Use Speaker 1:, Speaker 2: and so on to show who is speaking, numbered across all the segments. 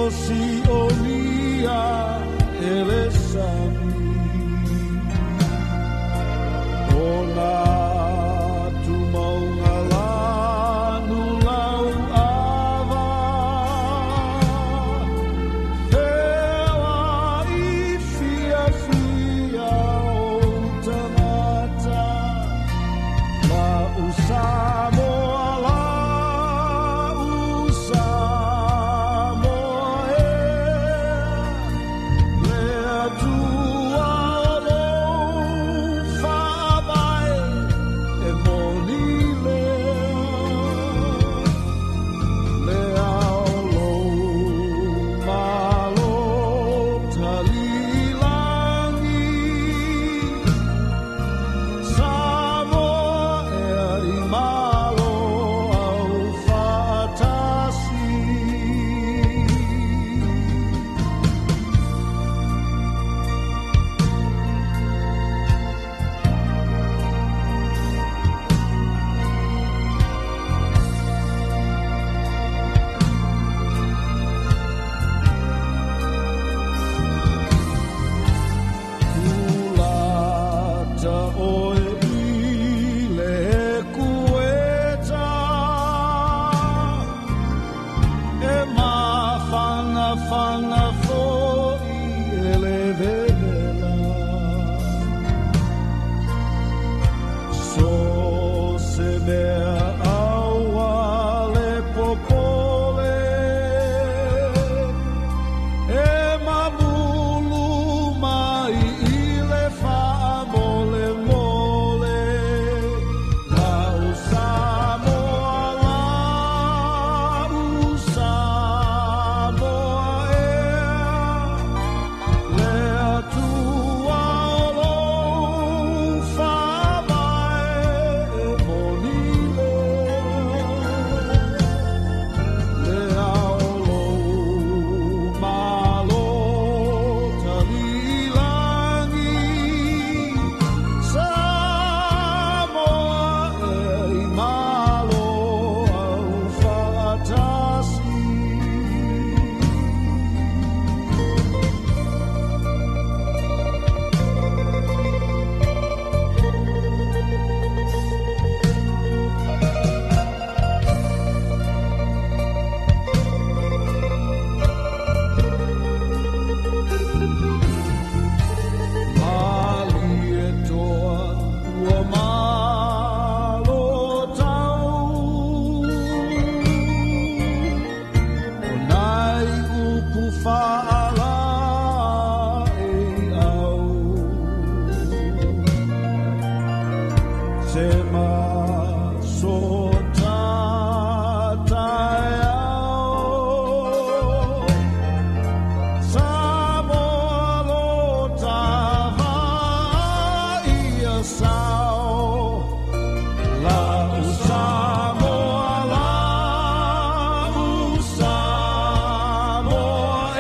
Speaker 1: Siolia e le sami o nā tumaunga lanu lau ava Fela i fia fia o tagata La u Samoa, la u Samoa e Le Atua o lou faavae e moni lea Le ao lou malo talilangi Samoa e ai malo au faatasi. Kulata oe i le kueta E mafangafanga foi e le vevela So se mea aua le popole E mamulu mai i le whaamole mole La u Samoa, la u Samoa e Le Atua o lou faavae e moni lea Le ao lou malo talilangi Samoa e ai malo au faatasi. Malie toa ua malo tau O nai upu whaala e au Se maso tatai au Samoa lo tavaia sao La u Samoa, la u Samoa e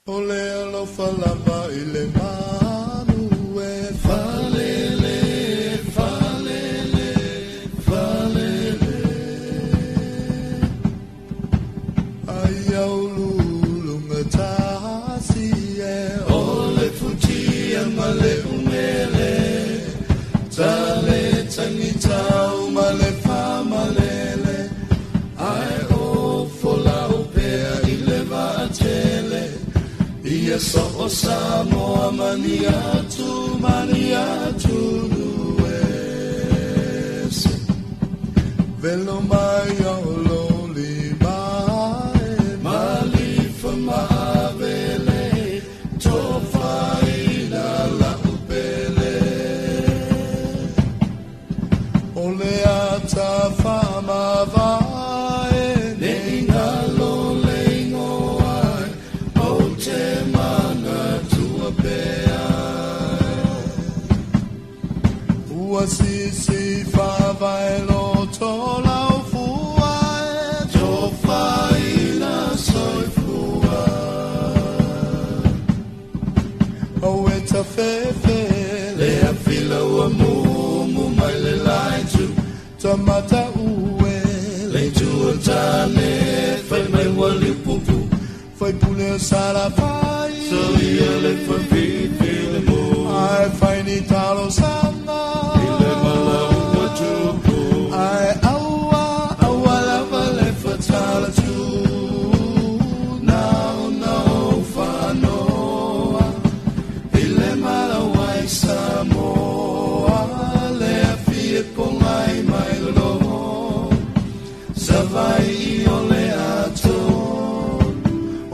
Speaker 1: O le alofa lava i le manu e falele, falele, falele. Ai au lulunga tasi e o le futia ma le umele. Tale tangi tau ma le whamalele. Ai o folau pea i le vaatele. Ia so o Samoa mani atu, mani atu nuese. Velo mai o loli mai, malifa maavele, tofaina la upele. O le ata whamavae, ne ingalo le ingoai, o te mana tua pea. Ua sisi whavae loto lau fua e, tofaina soifua. O e ta fefe, le a fila ua mumu mai le laitu, tamata ue, le tua tane, fai mai ua lipupu, fai pule o salafai,
Speaker 2: so ia le whafifi le mo.
Speaker 1: Ai fai ni talo sanga,
Speaker 2: i le mala ua tupu.
Speaker 1: Ai aua, aua lava le fatala tu, nao nao whanoa, i le mala wai Samoa, le afi e pongai mai lolo, savai i o le ato,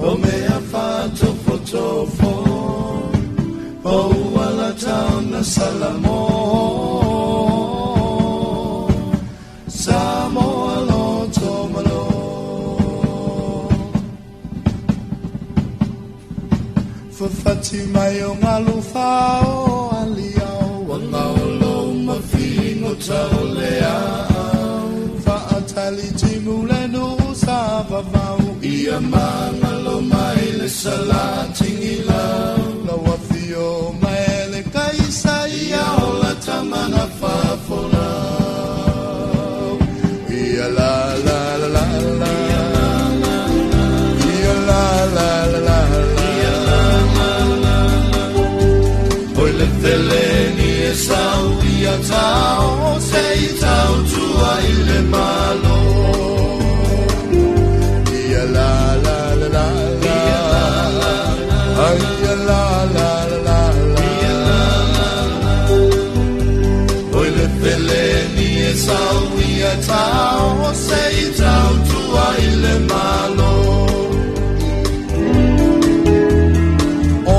Speaker 1: o mea whatofotofo, o uala tauna Salamo, Samoa loto malo. Fafati mai o ngalu whao aliao,
Speaker 2: wanga o lo mawhingo tau le au.
Speaker 1: Whaatali timu le nusa vavau,
Speaker 2: ia mangalo mai le salatingi lau.
Speaker 1: Lau afio mai le kaisa
Speaker 2: ia ola tamana whafolau.
Speaker 1: Ia la la la la la. Ia la la la la la.
Speaker 2: Ia la la la la. Oi le feleni e sau ia tau, se i tau tua i le malo.
Speaker 1: Ia la la la la la.
Speaker 2: Ia la la la.
Speaker 1: Ai, ia la la la la la.
Speaker 2: Ia la la la. Oi le feleni e sau ia tau, se i tau tua i le malo.
Speaker 1: O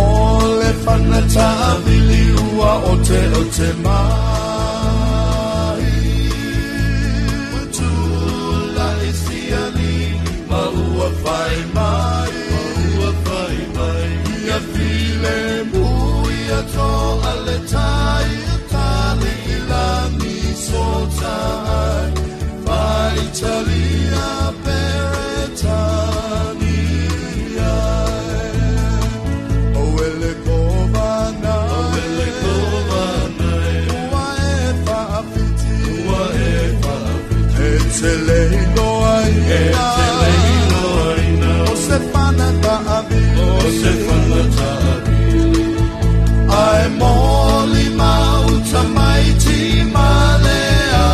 Speaker 1: le whanata vili ua o te o te mai.
Speaker 2: Tula e siali, ma ua whai mai, ma ua whai mai.
Speaker 1: Ia file mu ia tō ale tai, tali i langi so tai. Whai talia peretania. O ele kovanai.
Speaker 2: O ele kovanai.
Speaker 1: Ua e whaafiti.
Speaker 2: Ua e whaafiti.
Speaker 1: E te leiloa ina.
Speaker 2: E te leiloa ina.
Speaker 1: O se whana taavili.
Speaker 2: O se whana taavili.
Speaker 1: Ai moli mauta mai ti male a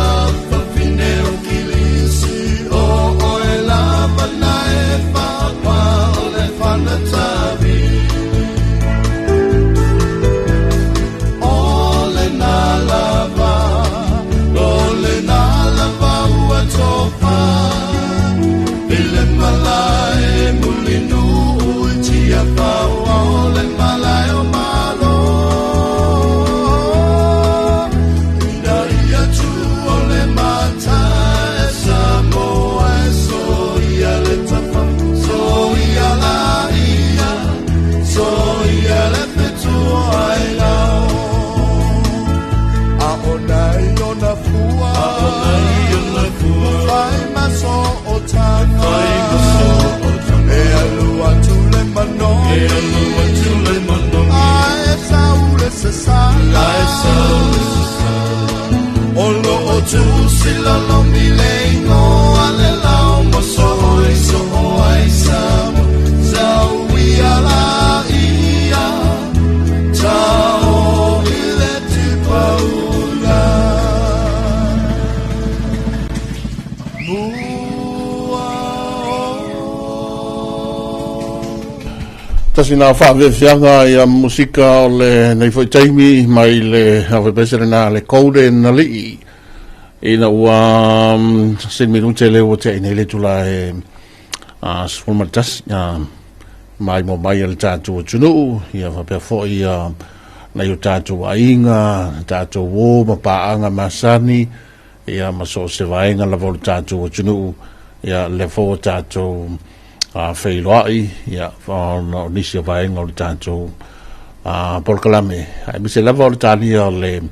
Speaker 1: whawhine o kilisi. O oe lava na e whapa o le whana taavili. O le nā lava, o le nā lava ua tō
Speaker 3: Tasi na faafiafiaga ia musika o lenei foi taimi mai le aufaipeese lena le Golden Alii ina ua sili minute le ua tea nei le itula e 11 maimoa mai a le tatou atunuu ia faapea foi nai o tatou aiga, tatou uo ma paaga masani ia ma so o se vaega lava o le tatou atunuu ia lea foi ua tatou feiloai ia ona o nisi o vaega o le tatou polokalame aemaise lava o le talia o le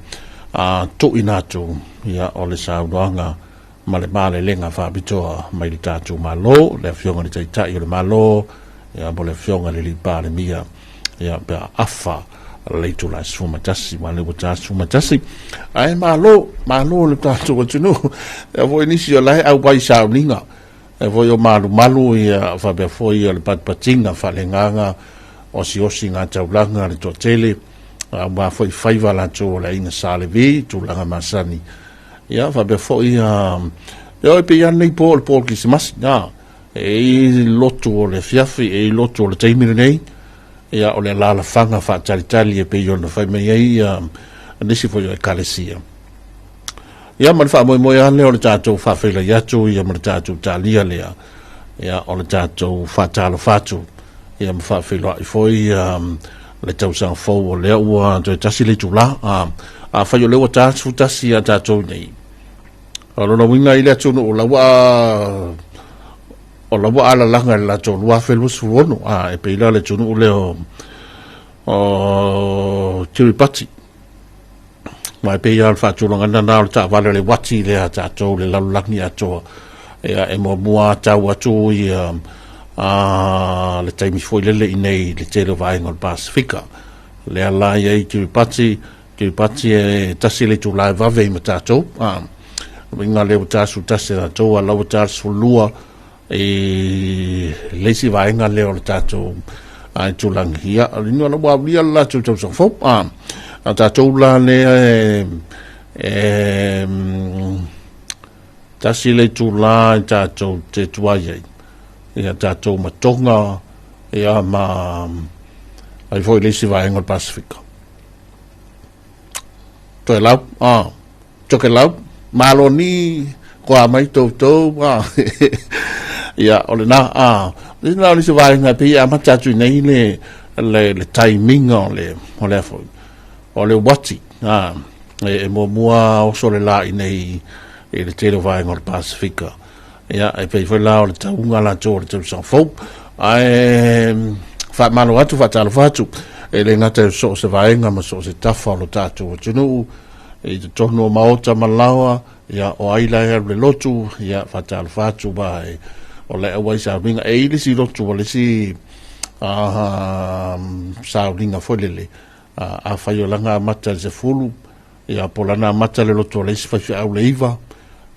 Speaker 3: tuuina atu ia o le saunoaga ma le malelega faapitoa mai le tatou Malo, le Afioga i le Taitai o le Malo ia mo le Afioga i le Alii Palemia ia pe a afa le itula e 11 ma le ua ta 11. Ae malo, malo le tatou atunuu. E foi nisi o la e auai sauniga, e foi o malumalu ia faapea foi ia le patipatiga faaleagaga osiosiga taulaga le toatele, aua foi faiva latou o le aiga Sa Levi, tulaga masani. Ia faapea foi ia e pei lava lenei po o le po o le Kerisimasi, e i lotu o le afiafi, e i lotu o le taimi lenei, ia o le alaalafaga faatalitali e pei ona fai mai ai ia nisi foi o ekalesia. Ia ma le faamoemoe lava lea o le tatou faafeiloai atu ia ma le tatou talia lea, ia o le tatou faatalofa atu ia ma faafeiloai foi ia le tausaga fou o lea ua toe tasi le itula. Afai o lea ua ta 11 ia tatou nei, o lona uiga i le atunuu la ua o la ua alalaga i le latou 2026, e pei la le atunuu lea o Kiribati. Ma e pei lava o le faatulagaga lena o le taavale o le uati lea a tatou le lalolagi atoa. Ia, e muamua tau atu ia le taimi foi lele i nei i le tele o vaega o le Pasefika. Lea la i ai Kiribati, Kiribati e tasi le itula e vave i ma tatou. Uiga lea ua ta 11 e tatou, a la ua ta 12 i le isi vaega lea o le tatou itulagi. Ia, o le la ua aulia le latou tausaga fou. A tatou la lea e tasi le itula i tatou te tuai ai, ia tatou ma Tonga, ia ma ai foi le isi vaega o le Pasefika. Toelau, Tokelau, malo ni koa mai toutou, ia, o lena, lena o nisi vaega e pei e amata atu i nei le taiminga o le, o le foi, o le uati, e muamua oso le la i nei i le tele o vaega o le Pasefika. Ia, e pei foi la o le tauga latou o le tausaga fou. Ae faamalo atu, faatalofa atu, e le gata i so o se vaega ma so o se tafa o lo tatou atunuu, i totonu o maota ma laoa, ia, o ai la e alu le lotu, ia, faatalofa atu ma e, o le auai sauniga. E i le isi lotu o le isi sauniga foi lele, afai o lana amata i le 10, ia, po o lana amata le lotu o le isi faifeau le 9,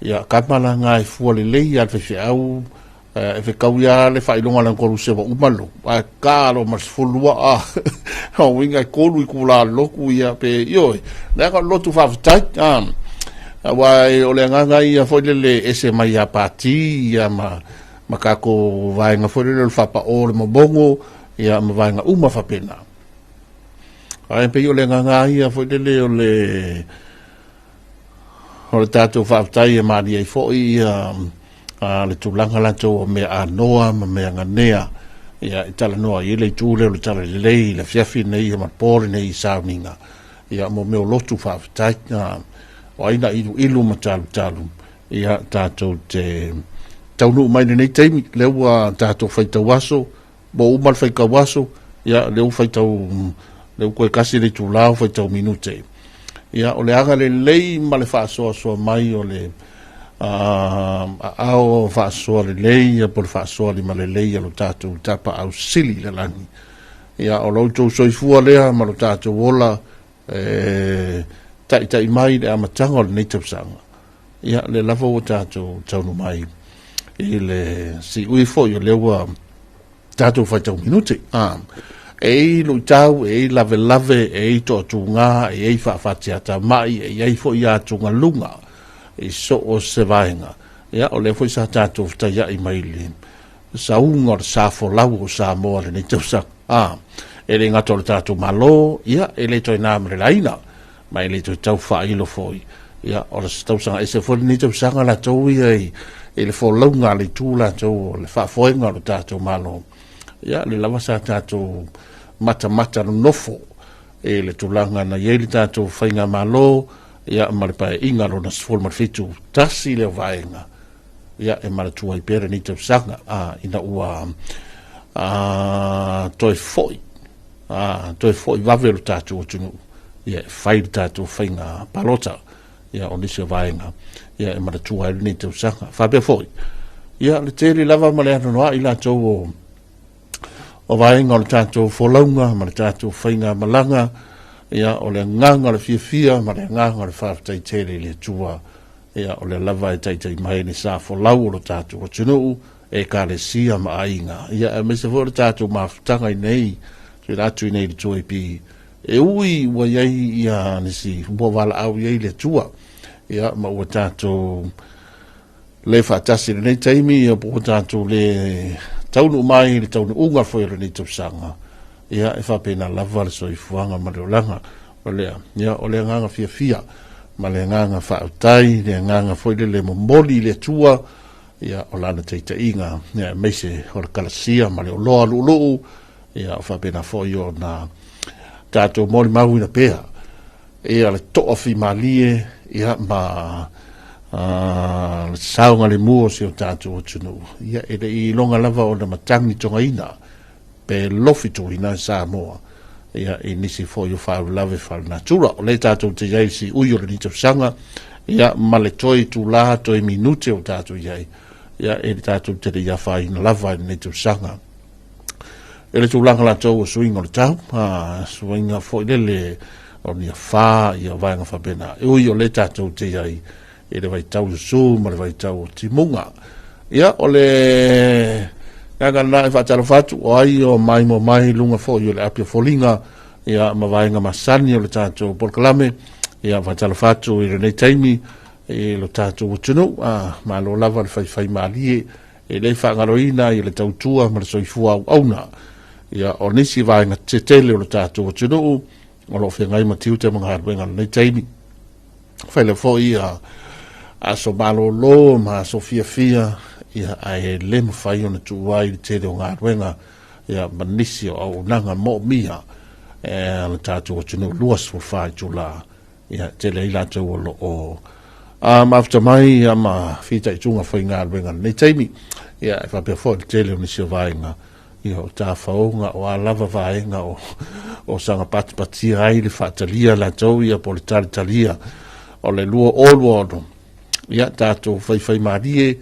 Speaker 3: ia, kama la ngā e fua lelei a le faifeau, e fekau ia le faailoga le koluse ua uma lo, ae ka lo ma le 12 a, o uiga e 3 i kula le lotu ia, pe, ioe, leaga o le lotu faafetai, aua o le agaga ia foi lele ese mai ia pati, ia ma kākou vaega foi lele o le faapao o le momogo, ia ma vaega uma faapena. Ae pei o le agaga ia foi lele o le tatou faafetai e malie ai foi ia le tulaga latou o mea anoa ma mea ganea ia e talanoa ai le itu lea o le talalelei i le afiafi lenei ia ma le po lenei i sauniga ia mo mea o lotu faafetai o ai na iluilu ma talutalu ia tatou te taunuu mai lenei taimi lea ua tatou faitau aso Ua uma le faitau aso, ia, lea ua faitau, lea ua toe tasi le itula ua faitau minute. Ia, o le agalelei ma le faasoasoa mai o le aao faasoa lelei, ia, po o le faasoa lima lelei a lo tatou Tapaau Sili i le lagi. Ia, o lo outou soifua lea ma lo tatou ola e taitai mai i le amataga o lenei tausaga. Ia, lea lava ua tatou taunuu mai i le siui foi o lea ua tatou faitau minute. E i luitau, e i lavelave, e i toatuga, e i faafatiatamai, e i ai foi atugaluga i so o se vaega. Ia, o lea foi sa tatou fetaiai mai le sauga o le sa folau o Samoa lenei tausaga. A, e le gata o le tatou Malo, ia, e le toe na ma le laina, ma e le toe tau faailo foi. Ia, o le tausaga ese foi lenei tausaga latou ia i, i le folauga a le itu latou o le faafoega o le tatou Malo. Ia, le lava sa tatou matamata nonofo i le tulaga na i ai le tatou faigamalo, ia, ma le paeaiga lona 17, tasi lea vaega ia e manatua ai pea lenei tausaga a, ina ua a, toe foi a, toe foi vave lo tatou atunuu ia e fai le tatou faiga palota ia o nisi o vaega ia e manatua ai lenei tausaga faapea foi ia le tele lava ma le anoanoai latou o o vaega o le tatou folauga ma le tatou faiga malaga ia o le agaga o le fiafia ma le agaga o le faafetai tele i le Atua Ia, o lea lava e taitai mai le sa folau o lo tatou atunuu, ekalesia ma aiga. Ia, aemaise foi o le tatou mafutaga i nei, tuuina atu i nei i le 2AP. E ui ua i ai ia nisi ua valaau i ai le Atua, ia, ma ua tatou le faatasi i lenei taimi, ia, po ua tatou le taunuu mai i le taunuuga foi o lenei tausaga. Ia, e faapena lava le soifuaga ma le olaga. O lea, ia, o le agaga fiafia ma le agaga faafetai, le agaga foi lele momoli i le Atua, ia, o lana taitaiga, ia, aemaise o le kalasia ma le oloa luuluu, ia, o faapena foi ona tatou molimauina pea, ia, le toafimalie, ia, ma le saogalemu o si o tatou atunuu. Ia, e le i iloga lava ona matagi togaina pe lofi tuuina i Samoa ia, i nisi foi o faalavelave faalenatura. O lea tatou te i ai i siui o lenei tausaga, ia, ma le toe itula, toe minute o tatou i ai, ia, e le tatou te le i afaina lava i lenei tausaga. E le tulaga latou o suiga o le tau, a, suiga foi lele o ni afa, ia vaega faapena. E ui o lea tatou te i ai i le vaitau susu ma le vaitau o timuga. Ia, o le agaga lena e faatalofa atu, o ai o maimoa mai luga foi o le api o foliga, ia, ma vaega masani o le tatou polokalame. Ia, faatalofa atu i lenei taimi i lo tatou atunuu. A, malo lava le faifaimalie, e le faagaloina i le tautua ma le soifua auauna. Ia, o nisi vaega tetele o le tatou atunuu o lo o feagai ma tiute ma galuega i lenei taimi. Faila foi ia aso malolo ma aso fiafia, ia, ae le mafai ona tuua ai le tele o galuega, ia, ma nisi o auaunaga moomia e le tatou atunuu 24 itula, ia, tele ai latou o lo o mafuta mai, ia, ma fitaituga foi i galuega i lenei taimi. Ia, e faapea foi le tele o nisi o vaega, ia, o tafaoga, o a lava vaega o, o saga patipatia ai le faatalia latou, ia, po o le talitalia o le 2026. Ia, tatou faifaimalie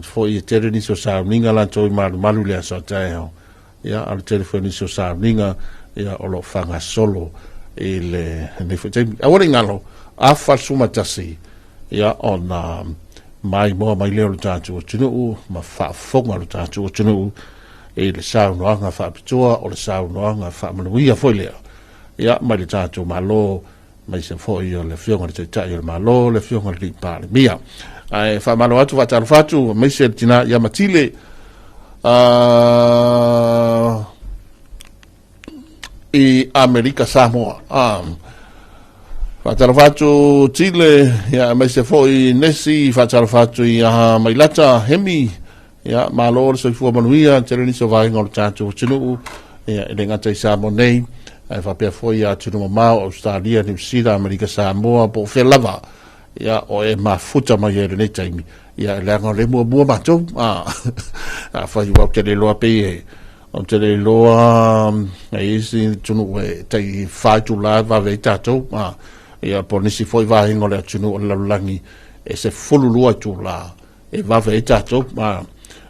Speaker 3: foi e tele nisi o sauniga latou i malumalu i le aso a taeao. Ia, a o le tele foi o nisi o sauniga, ia, o lo o faagasolo i lenei foi taimi. Aua ne i galo, afa 11, ia, ona maimoa mai lea o le tatou atunuu ma faafofoga le tatou atunuu i le saunoaga faapitoa o le saunoaga faamanuia foi lea, ia, mai le tatou Malo, aemaise foi o le Afioga i le Taitai o le Malo, le Afioga i le Palemia. Ae faamalo atu, faatalofa atu, aemaise le tina ia Matile, i Amerika Samoa. Faatalofa atu Tile, ia, aemaise foi Nesi, faatalofa atu ia Mailata Hemi, ia, malo le soifua manuia, tele nisi o vaega o le tatou atunuu, ia, e le gata i Samoa nei, ae faapea foi ia atunuu mamao, Australia, Niu Sila, Amerika Samoa, po o fea lava, ia, o e mafuta mai ai i lenei taimi, ia, leaga o le muamua matou, afai ua ou te le iloa pei e Ou te le iloa e i ai isi atunuu e tai 4 itula e vave ai tatou, a, ia, po o nisi foi vaega o le atunuu o le lalolagi e 12 itula e vave ai tatou. A,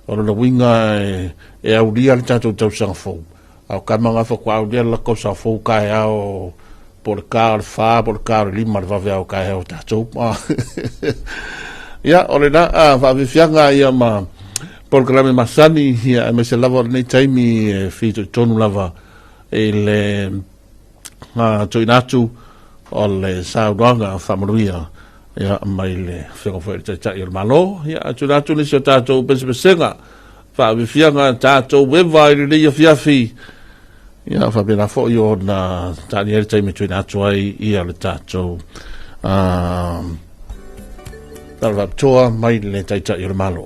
Speaker 3: o lona uiga e, e aulia le tatou tausaga fou, a o kama nga faatoa aulia le latou tausaga fou taeao po o le ka o le 4 po o le ka o le 5 le vaveao taeao o tatou. Ia, o lena faafiafiaga ia ma polokalame masani, ia, aemaise lava o lenei taimi e fitoitonu lava i le tuuina atu o le saunoaga faamanuia, ia, mai le Afioga foi i le Taitai o le Malo. Ia, tuuina atu nisi o tatou pesepesega faafiafiaga tatou eva i lenei afiafi. Ia faapena foi ona taalia ai le taimi e tuuina atu ai ia le tatou tala faapitoa mai le Taitai o le Malo.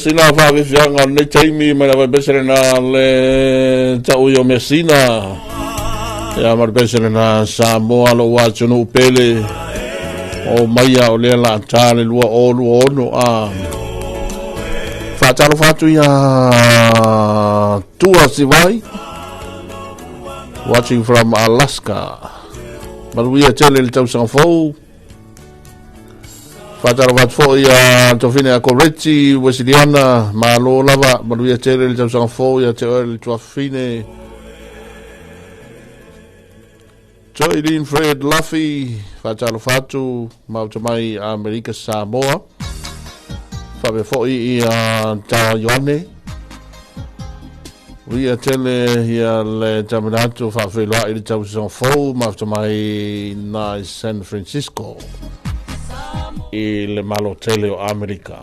Speaker 3: Se la faafiafiaga o lenei taimi mai lava e pese lena le ta'u i o Mesina. Ia ma le pese lena Samoa lo ua atunuu pele o maia o lea la ta le 2026 a. Faatalofa atu ia Tua Sivai, watching from Alaska. Manuia tele le tausaga fou. Faatalofa atu foi ia Tofine a Koreti, Wesiliana, malo lava, manuia tele le tausaga fou ia te oe le tuafafine. Joylene Fred Luffy, faatalofa atu, maota mai Amerika Samoa. Faapea foi ia Ta Ioane. Uia tele ia le taminatu faafeiloai le tausaga fou, maota mai na San Francisco i le malo tele o Amerika.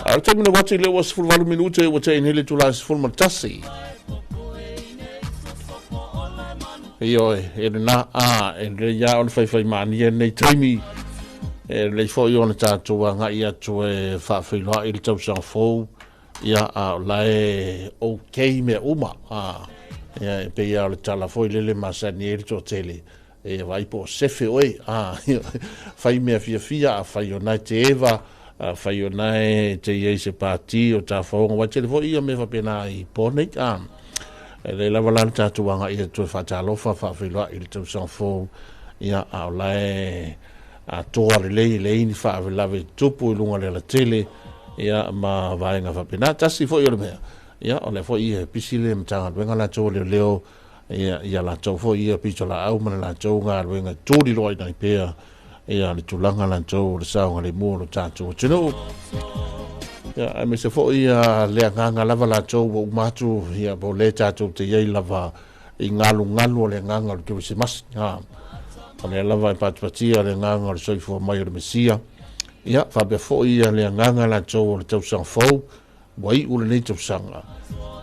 Speaker 3: A o taimi na wati le ua 18 minute ua te inele tula 11. Ioe, e le nā a, e le ia o le whaiwhai maania nei taimi, e le fo i ona tātou a ngai atu e whaawhiloa i le tausaga fou, ia a o lae okay mea uma, a, ia e pe ia o le tala foi lele masani e le tōtele, e vai po sefe oe, a, whai mea fia fia, a whai o nai te eva, a whai o nai te iei se pāti o tā whaonga, wai tele foi ia me whapena i pōnei, a, e le lava la le tātou anga ia toe whaatalofa, whaawhiloa i le tausaga fou, ia a o lae a toa le lei le ini whaawelave tupu i lunga le ala tele, ia ma vaenga whapena, tasi foi o le mea, ia o le foi ia pisi le matanga luenga la tō leo leo, ia ia la tō foi ia pito la au mana la tō ngā luenga tūri loa i nai pea, ia le tulaga la tō le saonga le mua lo tātou atunuu. Ia, ai me se foi ia le anganga lava la tō ua umatu, ia po le tātou te iei lava i ngalu ngalu o le anganga o le Kerisimasi. Ha. O le lava e patupatia le anganga o le soifua mai o le Mesia. Ia, whapea foi ia le anganga la tō o le tausaga fou, ua iu lenei tausaga.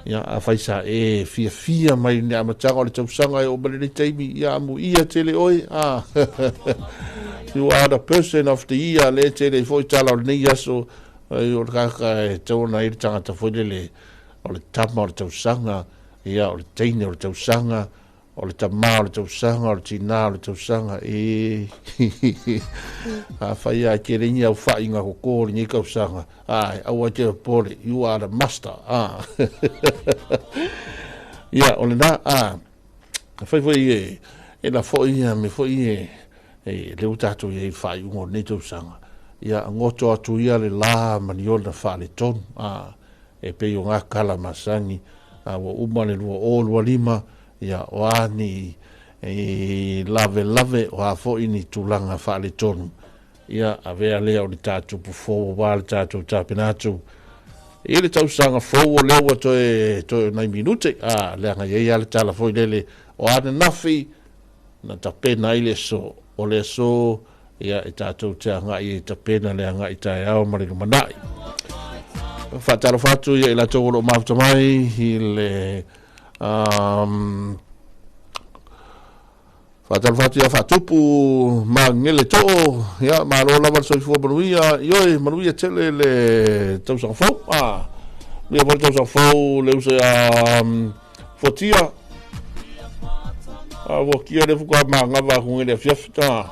Speaker 3: Ia, a whai sa e fia fia mai ne amataga o le tausaga e o mai lenei taimi, ia amu ia tele oe. Ah. You are the person of the year, le tele foi tala o lenei aso, ai o le kaka e tauona i le tangata foi lele, o le tama o le tausaga, ia o le teine o le tausaga, o le tamā o le tausaga, o le tinā o le tausaga, e a whai a ke rengi au whai ngā koko o lenei kausaga, ai, aua te pore, you are the master, ah. Ia, o le nā, ah, whai foi e, e la foi ia, me foi e, e leu tātou i ei whai ungo nei tausaga. Ia, ngoto atu ia le la maniona wha le tonu, ah, e pei o ngā kala masangi, a ua uma le 2025, ia o ani e lave lave o a foi ni tulaga faaletonu. Ia avea lea o le tātou pufou wā le tātou tāpena atu i le tausaga fou o lea ua toe toe nai minute, a leaga iai a le tala foi lele o ananafi na tapena ai le aso o le aso, ia e tātou te agai e tapena le agai taeao ma le lumanai. Faatalofa atu ia i latou o loo mafuta mai i le faatalofa atu ia faatupu magele too, ia malo lava le soifua manuia, ioe manuia tele le tausaga fou, a manuia foi le tausaga fou le uso ia Fotia a vokia le fuka magava ku ngele afiafi ta.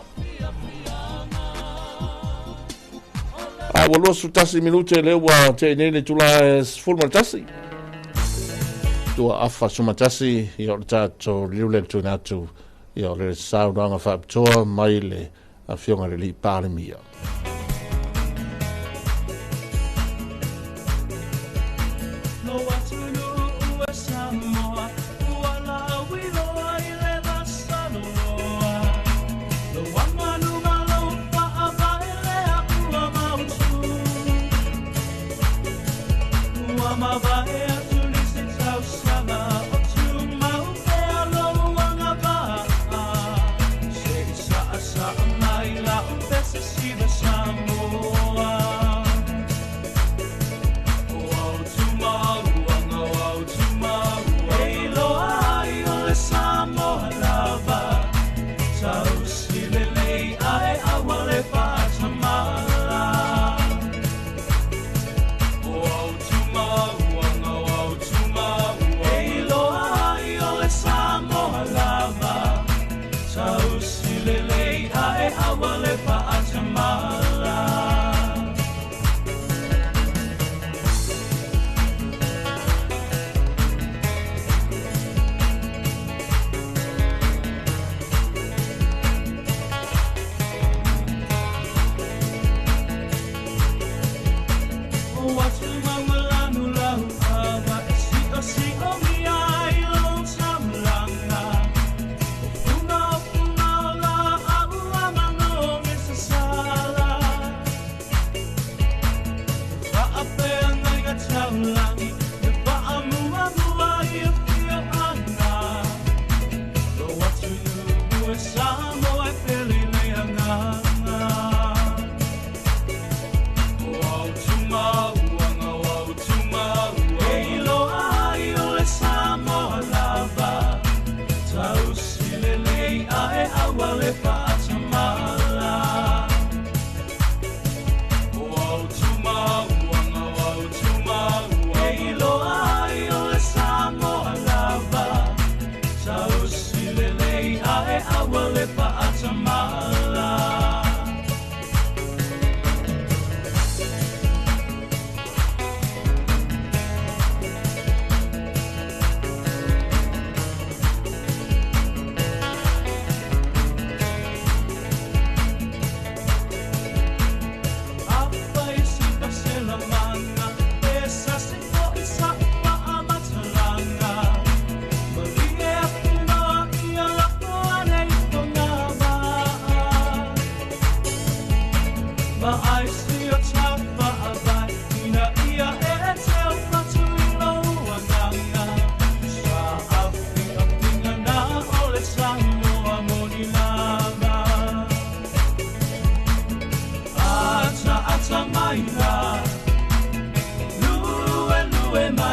Speaker 3: A ua 21 minute le ua te nei le tula 11. Tua afa sumatasi ia o le tātou liu le tuna atu ia o le saunoaga faapitoa mai le afioga le alii Palemia.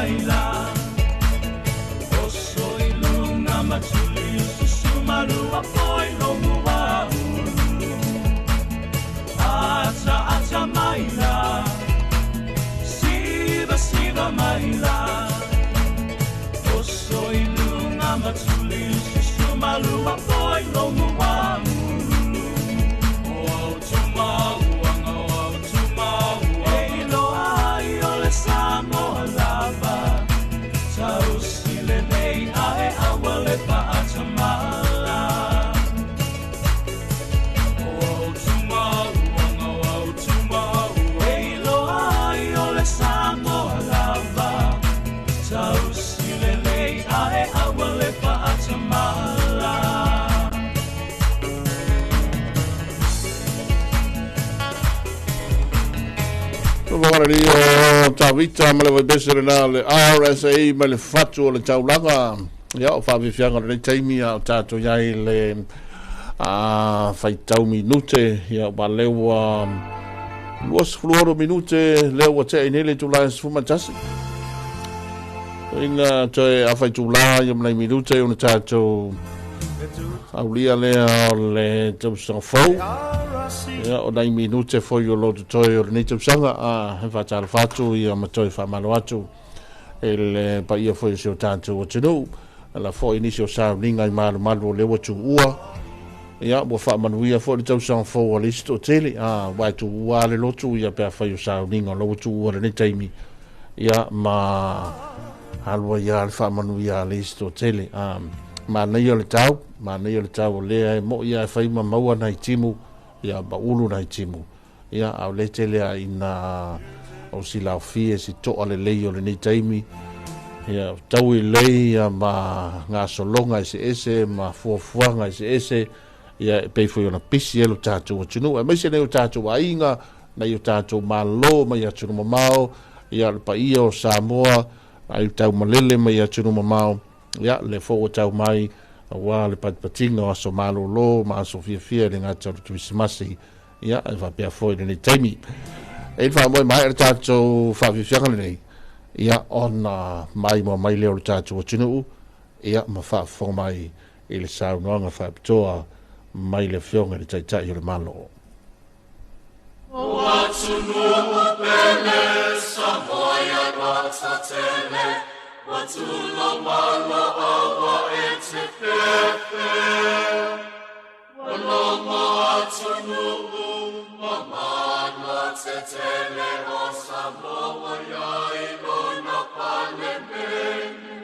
Speaker 2: Maila Oso i lunga matuli o susu malua poi lomu wa ulu Ata ata maila Siva siva maila Oso i lunga matuli o susu malua poi lomu wa ulu O au tumauanga, o au tumauanga E iloa ai o le Samoa lava Tausi lelei ae aua le faatamala O au tumauanga, o au tumauanga E iloa ai o le Samoa lava Tausi lelei ae aua le faatamala
Speaker 3: Whakarari o Tavita ma le vaipese lena le RSA ma le fatu o le taulaga. Ia, o whaafifianga o lenei taimi a o tātou iai le whaitau minute. Ia, wa leo ua 26 minute leo ua tea i nei le itula e 11. Inga toe a whaitula ia manai minute o na tātou aulia lea o le tausaga fou. Ia, o nai minute foi o loto toe o lenei tausaga a he whaatalofa atu ia ma toe whaamalo atu e le paia foi o si o tātou atunuu. Ala foi nisi o sauniga i malumalu o lea ua tuua. Ia, ua faamanuia foi le tausaga fou a le isi toatele. A, ua e tuua le lotu ia pe afai o sauniga o la ua tuua lenei taimi. Ia, ma alua ia le faamanuia a le isi toatele. A, manaia o le tau, manaia o le tau o lea e mo ia e whai ma maua nai timu, ia ma ulu nai timu. Ia, au le tele a ina o si laofie si toa le lei o lenei taimi. Ia, tau i lei ia ma ngā solonga e se ese, ma fuafuaga e se ese, ia e pei foi ona pisi e lo tātou atunuu. E maise nei o tātou aiga, nei o tātou malo mai atunuu mamao, ia le paia o Samoa, ai tau malele mai atunuu mamao, ia le fo o tau mai, aua le patipatinga o aso malolo, ma aso fiafia le ngata o le Kerisimasi, ia e faapea foi lenei taimi. E le faamoe mai le tātou faafiafiaga lenei, ia ona mai mo mai lea o le tātou atunuu, ia ma faafofoga mai i le saunoaga faapitoa mai le afioga i le Taitai o le Malo.
Speaker 2: O atunuu pele, Savoia matatele, Watula malo awa e te fefe. Waloma atunuu, mamana tetele o Samoa ia ilona palemene.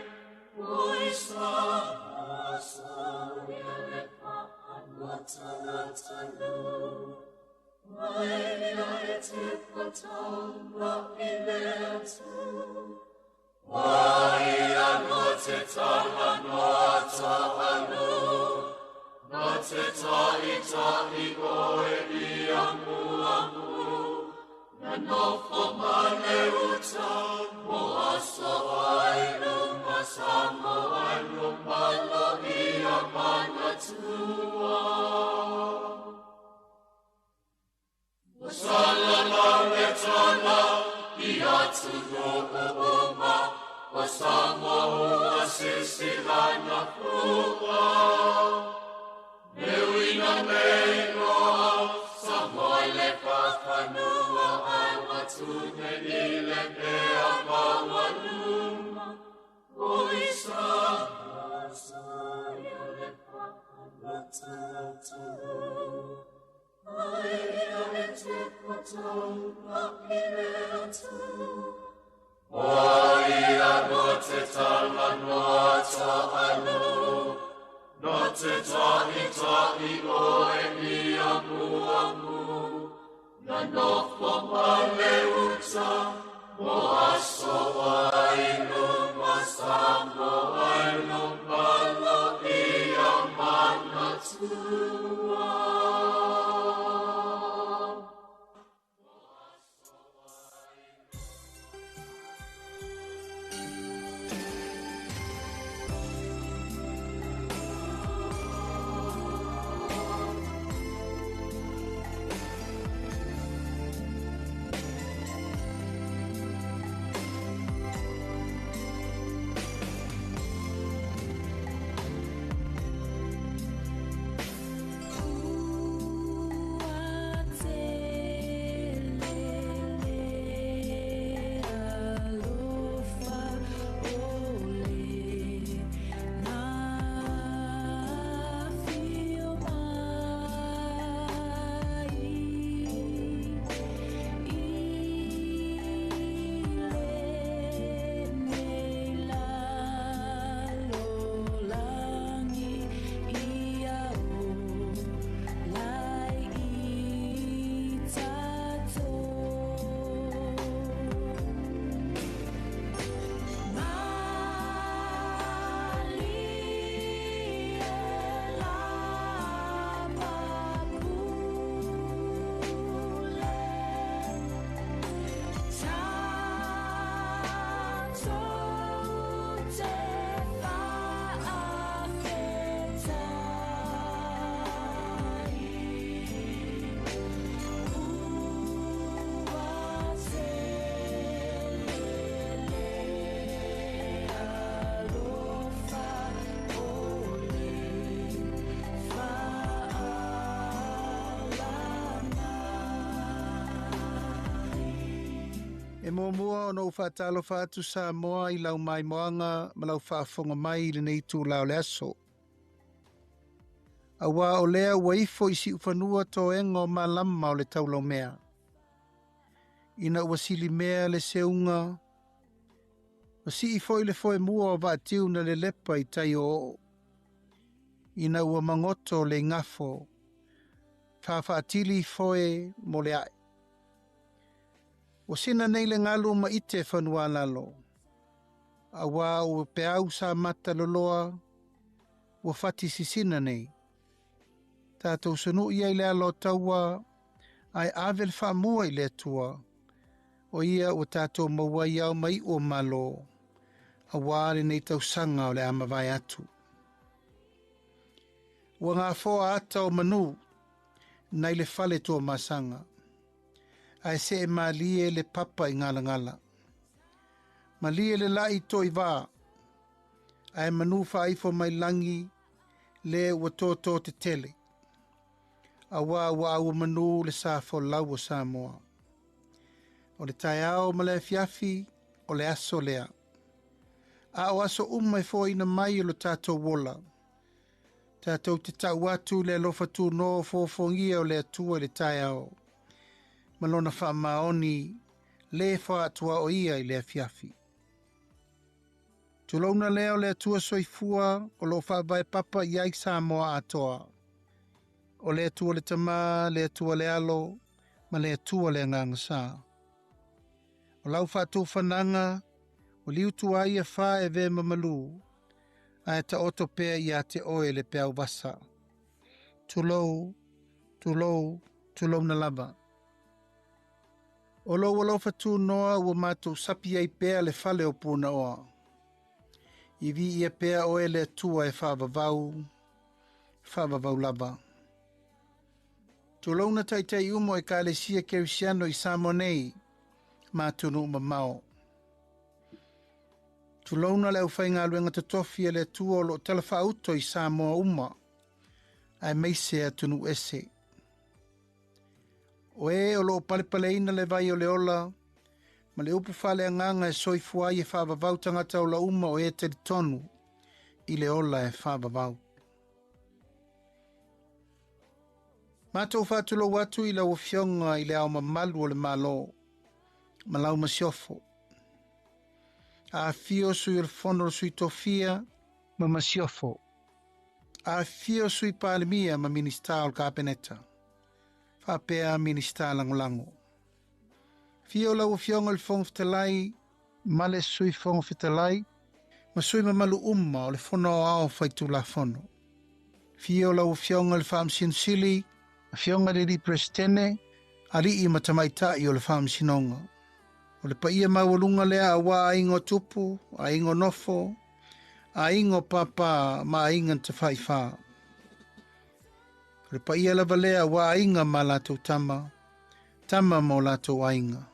Speaker 2: Oi Samoa, Samoa le paanatalu. Mai ia e te whatanga i le atu. Mai ano te tala noa ta'alu, na te ta'itai oe i amu amu, na nofo ma le uta, mo aso ai luma Samoa e lumalo i a manatua. Salala le tala, i atunuu uma, o Samoa ua sisilana fua. Meuina meiloa, Samoa le pafanua, ai watune i le pea maualuma. Oi Samoa, Samoa le paanatalu. Ai ia e te whatanga i le atu. Oi ano te tala noa ta'alu, na te ta'itai oe i amu amu, na nofo ma le uta, mo aso ai luma Samoa e lumalo i a manatua.
Speaker 4: Muamua ona ou faatalofa atu Samoa i lau maimoaga ma lau faafofoga mai i lenei itula o le aso. Aua o lea ua ifo i siufanua toega o malama o le taulaumea. Ina ua silimea le seuga, ua sii foi le foemua o vaatiu na lelepa i tai o oo. Ina ua magoto le igafo, faafaatili foe mo le ae. Ua sina nei le galu ma ite fanualalo, aua ua peau sa mata loloa, ua fati sisina nei. Tatou sunui ai le alo o taua, ae ave le faamua i le Atua, o ia ua tatou maua ai ao ma iu o Malo, aua lenei tausaga o le a mavae atu. Ua gafoa ata o manu, nai le fale Tuamasaga, ae see malie le papa i galagala. Malie le lai toivā, ae manu faaifo mai lagi, le ua tōtō tetele. Aua ua au manu le sa folau o Samoa. O le taeao ma le afiafi, o le aso lea. A o aso uma e foaina mai o lo tatou ola. Tatou te tau atu le alofa tunoa fofogia o le Atua i le taeao. Ma lona faamaoni le faatua o ia i le afiafi. Tulouna lea o le Atua soifua o lo o faavae papa i ai Samoa atoa. O le Atua le Tama, le Atua le Alo, ma le Atua le Agaga Sa. O lau faatofanaga, o liutu ai ia fa e ve mamalu, ae taoto pea ia te oe le peau vasa. Tulou, tulou, tulouna lava. O lou alofa tunoa ua matou sapi ai pea le fale o Punaoa. I viia pea oe le Atua e faavavau, faavavau lava. Tulouna taitai uma o Ekalesia Kerisiano i Samoa nei, ma atunuu mamao. Tulouna le aufaigaluega totofi a le Atua o loo talafaauto i Samoa uma, aemaise atunuu ese. O e o loo palepaleina le vai o le ola, ma le upu faaleagaga e soifua ai e faavavau tagata ola uma o e talitonu i le ola e faavavau. Matou faatulou atu i lau Afioga i le Ao Mamalu o le Malo, ma lau Masiofo. Afifio Sui o le Fono o Sui Tofia ma Masiofo. Afifio Sui Palemia ma Minisita o le Kapeneta, faapea Minisita Lagolago. Afio lau Afioga i le Fofoga Fetalai ma le Sui Fofoga Fetalai ma sui mamalu uma o le Fono Aoao Faitulafono. Afio lau Afioga i le Faamasino Sili, Afioga i le Alii Peresetene, Alii ma Tamaitai o le Faamasinoga. O le paia maualuga lea aua aiga o tupu, aiga o nofo, aiga o pāpā ma aiga na tafaifa. O le paia lava lea aua aiga ma latou tama, tama ma o latou aiga.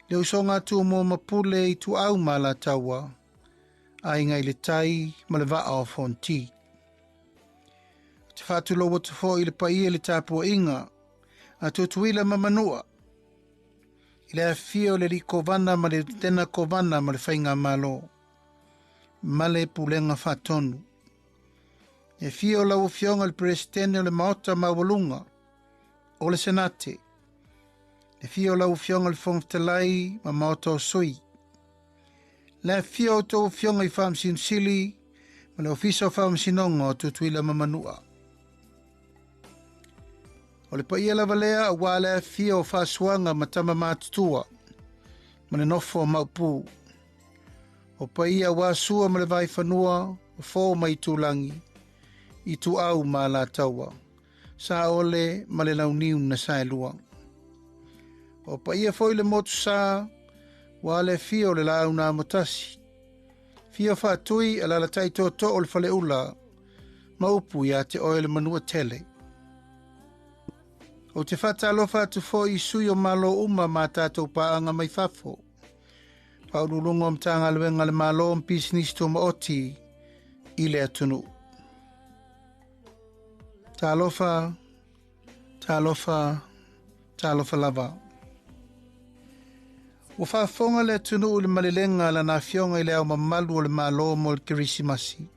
Speaker 4: Le usoga a Tumua ma Pule Ituau ma Alataua, aiga i le tai ma le vaa o Fonoti. Ou te faatulou atu foi i le paia i le tapuaiga a Tutuila ma Manua, i le afifio o le Alii Kovana ma le Lutena Kovana ma le Faigamalo, ma le Pulega Faatonu. E afio lau Afioga i le Peresetene o le Maota Maualuga o le Senate, le afio o lau Afioga i le Fofoga Fetalai ma Maota o Sui, le afifio o outou Afioga i Faamasino Sili ma le Ofisa o Faamasinoga o Tutuila ma Manua. O le paia lava lea aua le afifio o Faasuaga ma Tama Matutua ma le nofo a Maopu. O paia aua Sua ma le Vaifanua, o Fo ma Itulagi, Ituau ma Alataua, Saole ma le Launiu na Saelua. O paia foi le motu sa, ua le afio o le Laau na Amotasi, fio faatui alalatai tootoo o le Faleula, ma upu ia te oe le Manua Tele. Ou te faatalofa atu foi i sui o Malo uma ma tatou paaga mai fafo, Faauluuluga o Matagaluega a le Malo ma Pisinisi Tumaoti i le atunuu. Talofa, talofa, talofa lava. Ua faafofoga le atunuu i le malelega a Lana Afioga i le Ao Mamalu o le Malo mo le Kerisimasi.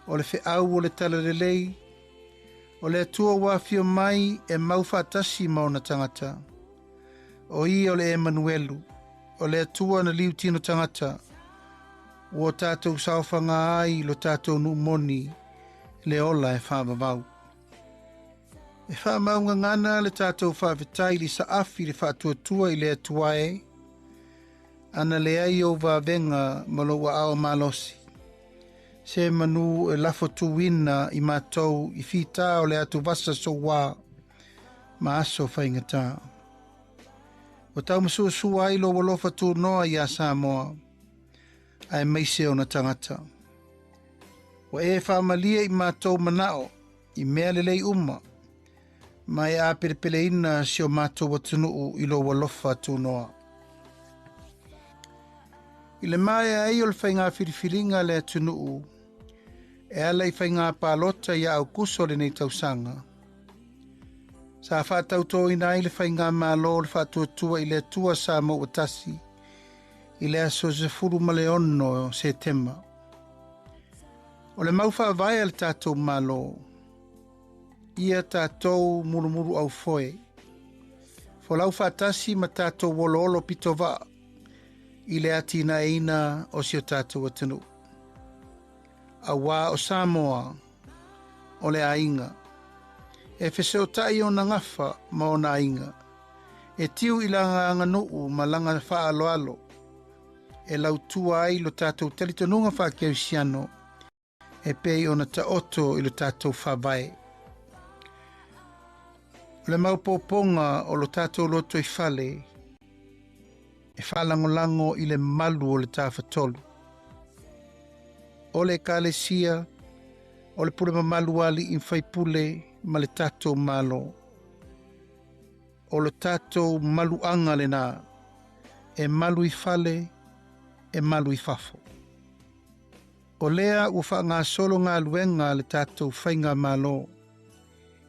Speaker 4: O le feau o le Talalelei, o le Atua ua afio mai e mau faatasi ma ona tagata. O ia o le Emanuelu, o le Atua na liutino tagata, ua o tatou saofaga ai lo tatou nuu moni, le ola e faavavau. E faamaugagana le tatou faafetai i le saafi le faatuatua i le Atua e, ana leai ou vavega ma lou aao malosi. Se manu e lafotuina i matou i fita o le atuvasa soua ma aso faigata. Ua taumasuasua ai lou alofa tunoa iā Samoa, aemaise ona tagata. Ua e faamalie i matou manao i mea lelei uma, ma e apelepeleina si o matou atunuu i lou alofa tunoa. I le maea ai o le faiga filifiliga a le atunuu, e ala i faiga palota ia Aukuso o lenei tausaga, sa faatautoina ai le faigamalo o le Faatuatua i le Atua Samoa ua Tasi i le aso 16 Setema. O le mau faavae a le tatou Malo, ia tatou mulumuluaufoe, folau faatasi ma tatou oloolo pitovaa i le atinaeina o si o tatou atunuu. Auā o Samoa o le aiga, e fesootai ona gafa ma ona aiga, e tiu i lana aganuu ma lana faaaloalo, e lautua ai lo tatou talitonuga faakerisiano e pei ona taoto i lo tatou faavae. O le maopoopoga o lo tatou lotoifale e faalagolago i le malu o le Tafatolu. O le Ekalesia, o le pule mamalu a alii ma faipule ma le tatou Malo. O lo tatou maluaga lena, e malu i fale, e malu i fafo. O lea ua faagasolo galuega a le tatou faigamalo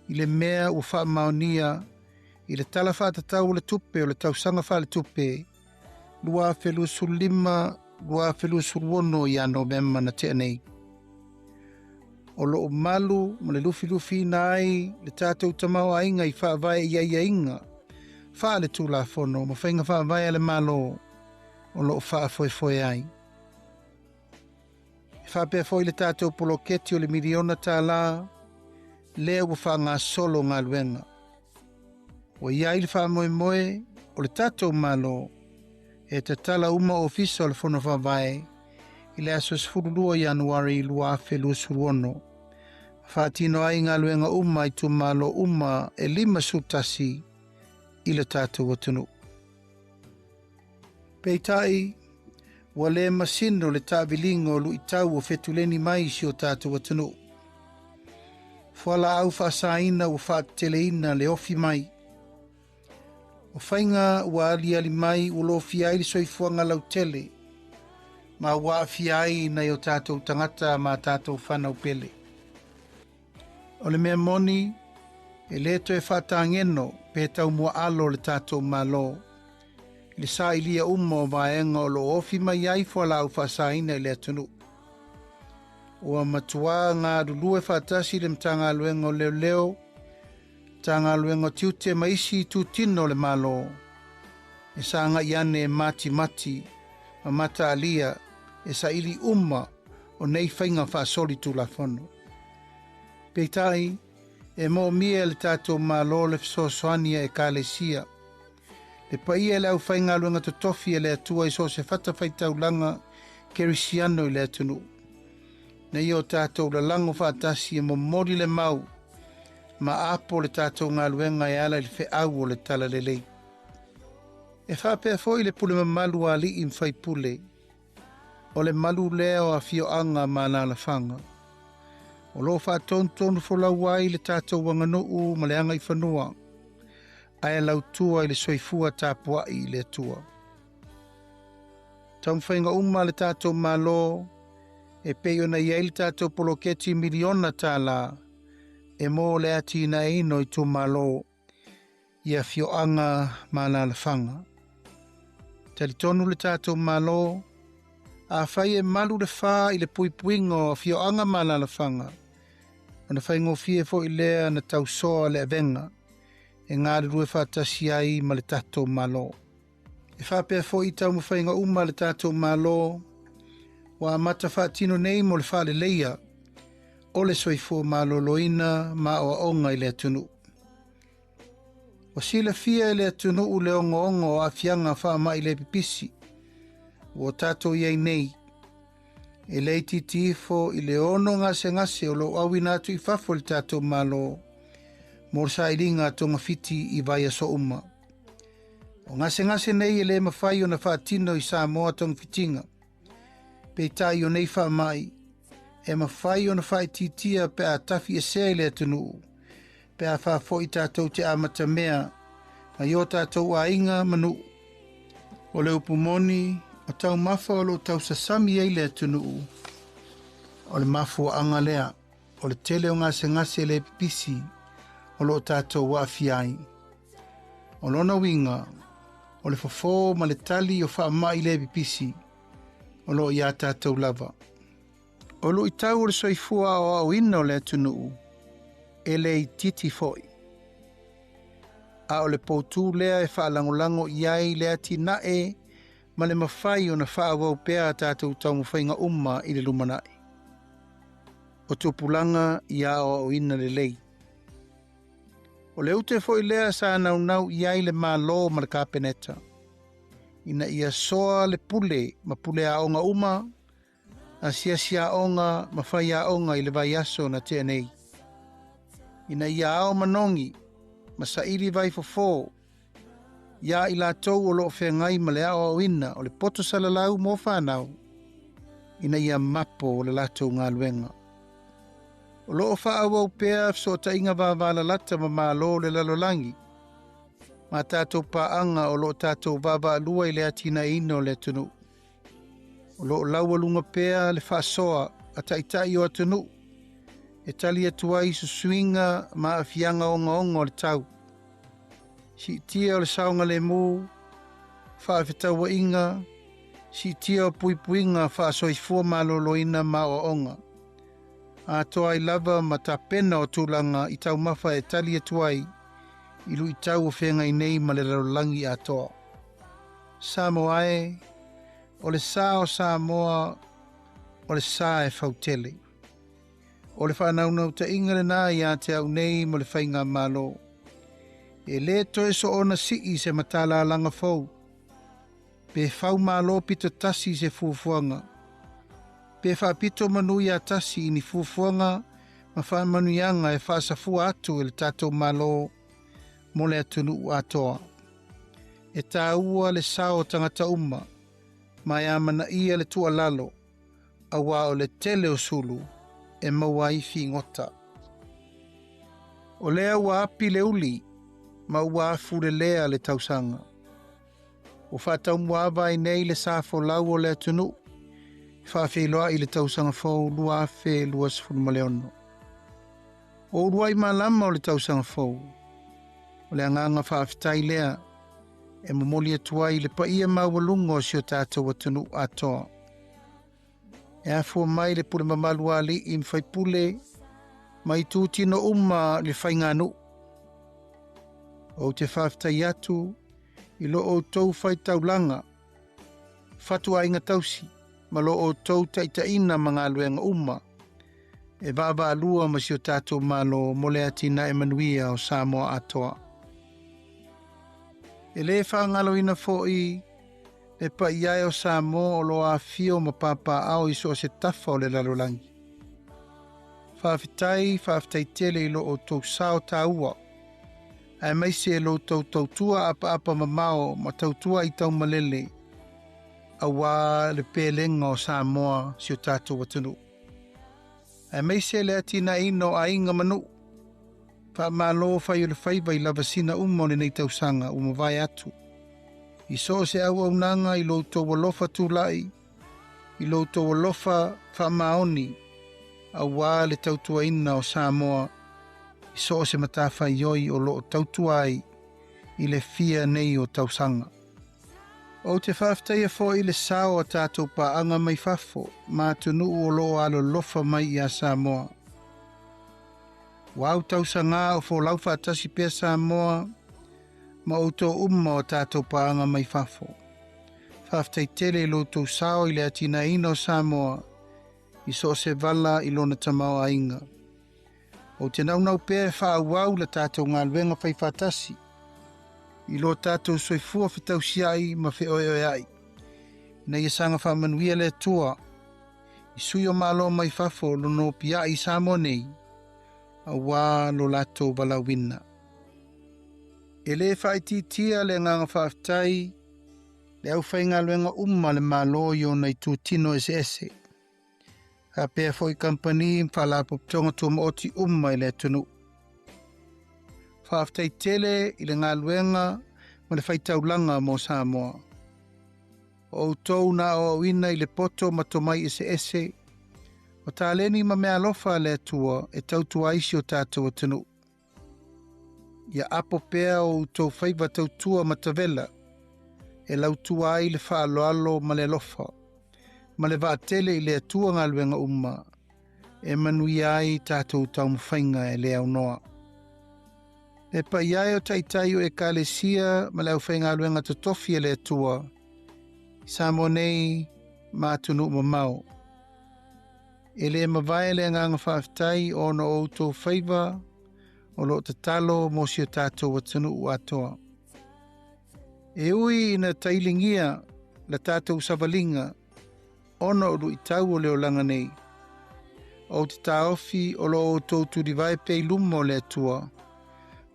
Speaker 4: i le mea ua faamaonia i le Tala Faatatau o le Tupe o le Tausaga Faaletupe 2025/2026 ia Novema na tea nei. O lo o malu ma le lufilufiina ai le tatou tamaoaiga i faavae i aiaiga faaletulafono ma faiga faavae a le Malo o lo o faafoefoe ai. E faapea foi le tatou poloketi o le miliona tālā lea ua faagasolo galuega. Ua i ai le faamoemoe o le tatou Malo e tatala uma ofisa o le Fono Faavae i le aso 12 Ianuari 2026 ma faatino ai galuega uma i itumalo uma e 51 i le tatou atunuu. Peitai, ua le masino le taaviliga o luitau o fetuleni mai i si o tatou atunuu. Fualaau faasaina ua faateteleina le ofi mai. O faiga ua aliali mai ua lofia ai le soifuaga lautele ma ua aafia ai nai o tatou tagata ma tatou fanau pele. O le mea moni, e le toe faatageno pe taumuaalo le tatou Malo i le sailia uma o vaega o lo o ofi mai ai fualaau faasaina i le atunuu. Ua matuā galulue faatasi le Matagaluega o Leoleo, Matagaluega o Tiute ma isi itutino o le Malo e sagai ane e matimati ma mataalia e saili uma o nei faiga faasolitulafono. Peitai, e moomia e le tatou Malo le fesoasoani a Ekalesia, le paia e le aufaigaluega totofi a le Atua i so o se fatafaitaulaga kerisiano i le atunuu, ina ia o tatou lalago faatasi e momoli le mau ma apo le tatou galuega e ala i le feau o le Talalelei. E faapea foi le pule mamalu a alii ma faipule, o le malu lea o afioaga ma alaalafaga. O lo o faatonutonu folau ai le tatou aganuu ma le agaifanua, ae lautua i le soifua tapuai i le Atua. Taumafaiga uma a le tatou Malo e pei ona i ai le tatou poloketi miliona tālā e mo le atinaeina o itumalo i afioaga ma alaalafaga. Talitonu le tatou Malo, afai e malu le fa i le puipuiga o afioaga ma alaalafaga, ona faigofie foi lea na tausoa le avega e galulue faatasi ai ma le tatou Malo. E faapea foi taumafaiga uma a le tatou Malo ua amata faatino nei mo le faaleleia o le soifua maloloina ma aoaoga i le atunuu. Ua silafia e le atunuu le ogaoga o aafiaga faamai le pipisi ua tatou i ai nei, e le itiiti ifo i le 6 gasegase o loo auina atu i fafo i le tatou Malo mo le sailiga a togafiti i vaiaso uma. O gasegase nei e le mafai ona faatino i Samoa togafitiga, peitai o nei faamai e mafai ona faaitiitia pe a tafi esea i le atunuu, pe a faafoi tatou te amatamea mai o tatou aiga ma nuu. O le upu moni, o taumafa o loo tausasami ai le atunuu, o le mafuaaga lea o le tele o gasegase le pipisi o loo tatou aafia ai. O lona uiga, o le fofo ma le tali o faamai le pipisi o loo iā tatou lava. O luitau o le soifua aoaoina o le atunuu, e le itiiti foi. A o le poutū lea e faalagolago i ai le atinae ma le mafai ona faaauau pea a tatou taumafaiga uma i le lumanai. O tupulaga ia aoaoina lelei. O le ute foi lea sa naunau i ai le Malo ma le Kapeneta, ina ia soa le pule ma pule aoga uma, asiasi aoga ma fai aoga i le vaiaso na tea nei. Ina ia ao manogi ma saili vai fofo, ia i latou o loo feagai ma le aoaoina o le poto salalau mo whanau, ina ia mapo o le latou galuega. O loo faaauau pea fesootaiga vavalalata ma Malo o le lalolagi, ma tatou paaga o loo tatou vaavaalua i le atinaeina o le atunuu. O loo laualuga pea le faasoa a taitai o atunuu, e tali atu ai susuiga ma aafiaga ogaoga o le tau. Siitia o le saogalemu, faafetauaiga, siitia o puipuiga faasoifua maloloina ma aoaoga. Atoa ai lava ma tapena o tulaga i taumafa e tali atu ai i luitau o feagai nei ma le lalolagi atoa. Samoa e, o le sa o Samoa, o le sa e fautele. O le whānaunau-tainga lena ia te au nei mo le whainga malo. E le toe so ona sii se matalalanga fou. Pe whau malo pito tasi se fuafuaga. Pe whaapito manu ia tasi i ni fuafuaga ma whaamanuiaga e whaasafua atu e le tatou malo mo le atunuu atoa. E tāua le sao tangata uma, ma e amanaia le tuualalo, auā o le tele o sulu e maua ai figota. O lea ua api le uli, ma ua afulelea le tausaga. Ua faataumuaava ai nei le sa folau o le atunuu, e faafeiloai le tausaga fou 2026. O uluai malama o le tausaga fou, o le agaga faafetai lea e momoli atu ai le paia maualuga o si o tatou atunuu atoa. E afua mai le pule mamalu a alii ma faipule mai tutino uma le faiganuu. Ou te faafetai atu i lo outou faitaulaga, fatuaiga tausi, ma lo outou taitaiina ma galuega uma, e vaavaalua ma si o tatou Malo mo le atinae manuia o Samoa atoa. E lē faagaloina foʻi le paia e o Samoa o lo afio ma papaao i so o se tafa o le lalolagi. Faafetai, faafetai tele i lo outou sao taua, aemaise e lo outou tautua apaapa mamao ma tautua i taumalele, auā le pelega o Samoa si o tatou atunuu. Aemaise le atinaeina o aiga ma nuu. Faamalo fai o le faiva i lavasina uma o lenei tausaga ua mavae atu. I so o se auaunaga i lo outou alofa tulai, i lo outou alofa faamaoni, auā le tautuaina o Samoa, i so o se matafaioi o loo tautua ai i le fia nei o tausaga. Ou te faafetaia foi i le sao o a tatou paaga mai fafo ma atunuu o lo o alolofa mai ia Samoa. Ua au tausaga o folau faatasi pea Samoa ma outou uma o a tatou paaga mai fafo. Faafetai tele i lo outou sao i le atinaeina o Samoa i so o se vala i lona tamaoaiga. Ou te naunau pea e faaauau la tatou galuega faifaatasi i lo tatou soifua fetausiai ma feoeoeai, ina ia saga faamanuia le Atua i sui o Malo mai fafo o lo nopiai i Samoa nei, auā lo latou valaauina. E lē faaitiitia le agaga faafetai i le aufaigaluega uma a le Malo i ona itutino eseese, faapea foi kamupani ma faalapotopotoga tumaoti uma i le atunuu. Faafetai tele i le galuega ma le faitaulaga mo Samoa. O outou na aoaoina i le poto ma tomai eseese, o taleni ma meaalofa a le Atua e tautua ai si o tatou atunuu. Ia apo pea o outou faiva tautua matavela e lautua ai le faaaloalo ma le alofa, ma le vaatele i le Atua galuega uma e manuia ai tatou taumafaiga e le aunoa. Le paia e o taitai o Ekalesia ma le aufaigaluega totofi a le Atua i Samoa nei ma atunuu mamao. E le mavae le agaga faafetai ona o outou faiva o lo o tatalo mo si o tatou atunuu atoa. E ui ina tailigia la tatou savaliga ona o luitau o le olaga nei, ou te taofi o lo o outou tulivae pea i luma o le Atua,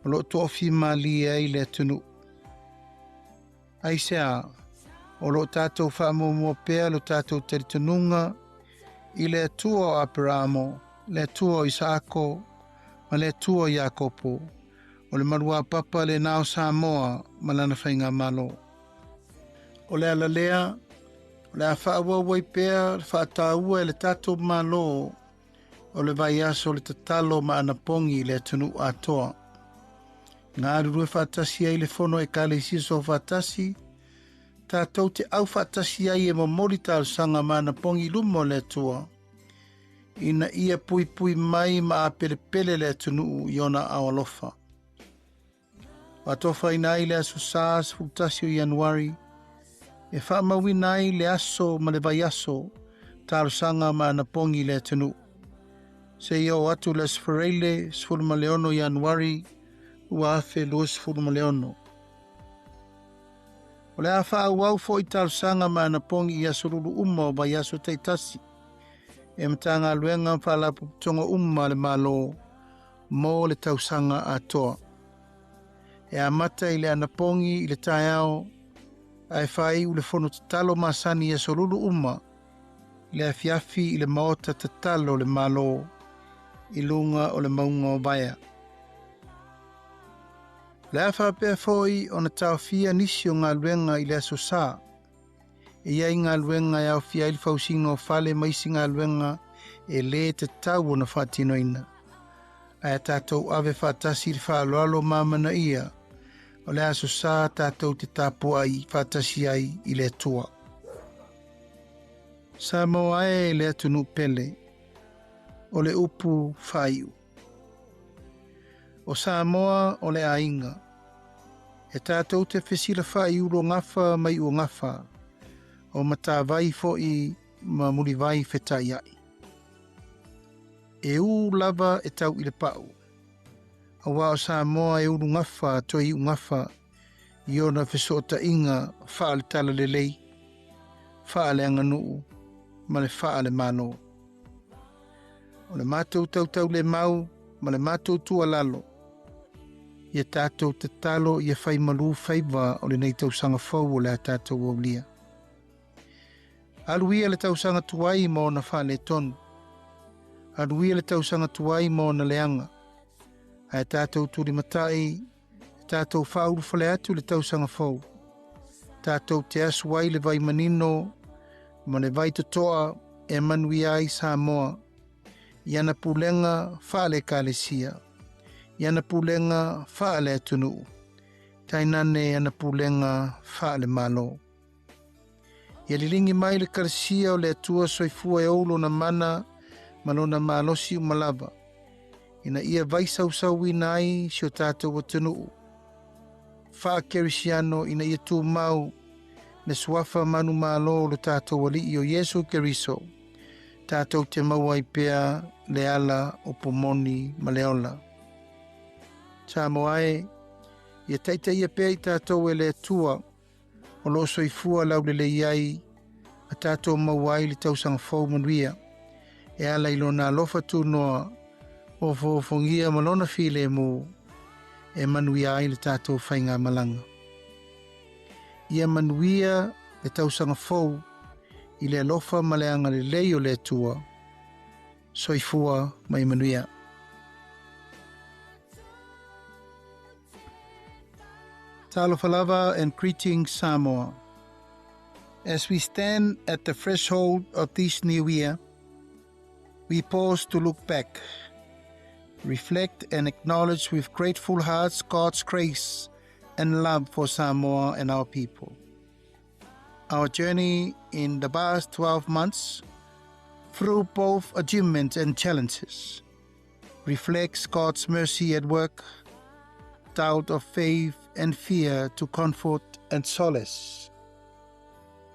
Speaker 4: o lo o toafimalie ai le atunuu. Aisea, o lo o tatou faamuamua pea lo tatou talitonuga i le Atua o Aperamo, le Atua o Isaako, ma le Atua o Iakopo, o le maluapapa lena o Samoa ma lana faigamalo. O le ala lea, o le a faaauau ai pea le faataua e le tatou Malo o le vaiaso o le tatalo ma anapogi i le atunuu atoa. Galulue faatasi ai le fono Ekalesia Soofaatasi, tatou te au faatasi ai e momoli talosaga ma anapogi i luma o le Atua, ina ia puipui mai ma apelepele le atunuu i ona aao alofa. Faatofaina ai le aso Sa 11 o Ianuari e faamauina ai le aso ma le vaiaso talosaga ma anapogi i le atunuu. Seia oo atu le Aso Faraile 16 Ianuari 2026. O le a faaauau foi talosaga ma anapogi i aso lulu uma o vaiaso taitasi e Matagaluega ma Faalapotopotoga uma a le Malo mo le tausaga atoa. E amata i le anapogi i le taeao ae faaiu le fono tatalo masani i aso lulu uma i le afiafi i le maota tatalo o le Malo i luga o le mauga o Vaea. O le a faapea foi ona taofia nisi o galuega i le aso Sa. E i ai galuega e aofia ai le fausiga o fale ma isi galuega e lē tatau ona faatinoina. Ae a tatou ave faatasi le faaaloalo ma amanaia, o le aso Sa tatou te tapuai faatasi ai i le Atua. Samoa e le atunuu pele, o le upu faaiu. O Samoa o le aiga. E tatou te fesilafai i ulugafa ma iugafa, o matavai foi ma mulivai fetaiai. E ū lava e tau i le pau, auā o Samoa e ulugafa toe iugafa i ona fesootaiga faale-talalelei, faaleaganuu ma le faalemalo. O le matou tautaulemau ma le matou tuualalo, ia tatou tatalo ia fai malū faiva o lenei tausaga fou o le a tatou aulia. Alu ia le tausaga tuai ma ona faaletonu. Alu ia le tausaga tuai ma ona leaga. Ae tatou tulimatai, e tatou faaulufale atu i le tausaga fou. Tatou te asu ai le vai manino ma le vai totoa e manuia ai Samoa i ana pulega faale-ekalesia, i ana pulega faale-atunuu, tainane ana pulega faale-Malo. Ia liligi mai le Ekalesia o le Atua soifua e ou lona mana ma lona malosi uma lava, ina ia vaisausauina ai si o tatou atunuu faakerisiano ina ia tumau le suafa manumalo o lo tatou Alii o Iesu Keriso, tatou te maua ai pea le ala o pomoni ma le ola. Samoa e, ia taitaia pea i tatou e le Atua o loo soifua laulelei ai ma tatou maua ai le tausaga fou manuia e ala i lona alofa tunoa ofoofogia ma lona filemu e manuia ai le tatou faigamalaga. Ia manuia le tausaga fou i le alofa ma le agalelei o le Atua. Soifua ma ia manuia. Talofa lava and greetings, Samoa. As we stand at the threshold of this new year, we pause to look back, reflect and acknowledge with grateful hearts God's grace and love for Samoa and our people. Our journey in the past 12 months, through both achievements and challenges, reflects God's mercy at work, doubt of faith and fear to comfort and solace.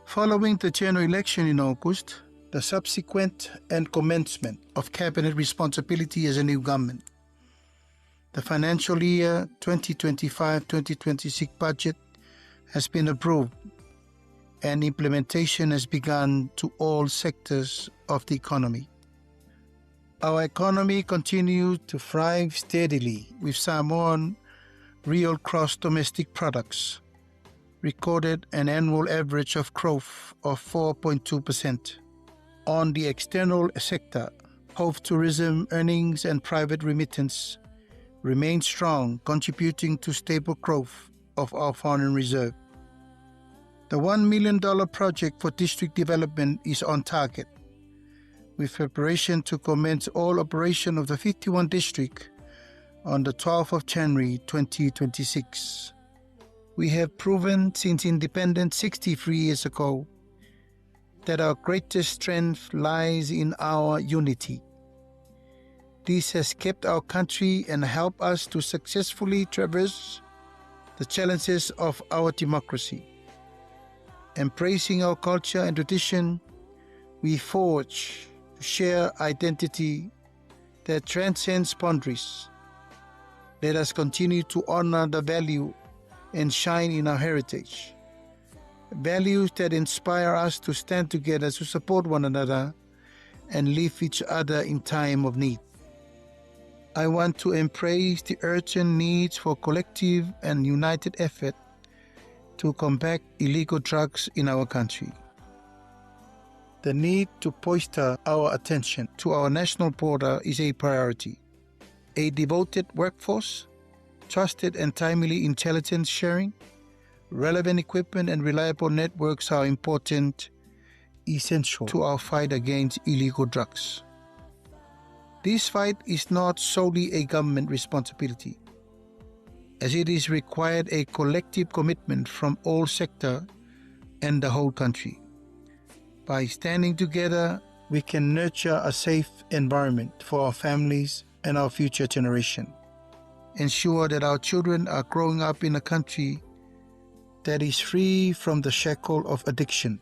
Speaker 4: Following the general election in August, the subsequent and commencement of cabinet responsibility as a new government, the financial year 2025-2026 budget has been approved and implementation has begun to all sectors of the economy. Our economy continues to thrive steadily, with Samoan real gross domestic products recorded an annual average of growth of 4.2%. On the external sector, both tourism earnings and private remittance remain strong, contributing to stable growth of our foreign reserve. The $1 million project for district development is on target, with preparation to commence all operation of the 51 district on the 12th of January 2026. We have proven since independence 63 years ago that our greatest strength lies in our unity. This has kept our country and helped us to successfully traverse the challenges of our democracy. Embracing our culture and tradition, we forge to share identity that transcends boundaries. Let us continue to honor the value and shine in our heritage. Values that inspire us to stand together to support one another and lift each other in time of need. I want to embrace the urgent needs for collective and united effort to combat illegal drugs in our country. The need to posture our attention to our national border is a priority. A devoted workforce, trusted and timely intelligence sharing, relevant equipment and reliable networks are important, essential to our fight against illegal drugs. This fight is not solely a government responsibility, as it is required a collective commitment from all sectors and the whole country. By standing together, we can nurture a safe environment for our families and our future generation. Ensure that our children are growing up in a country that is free from the shackle of addiction.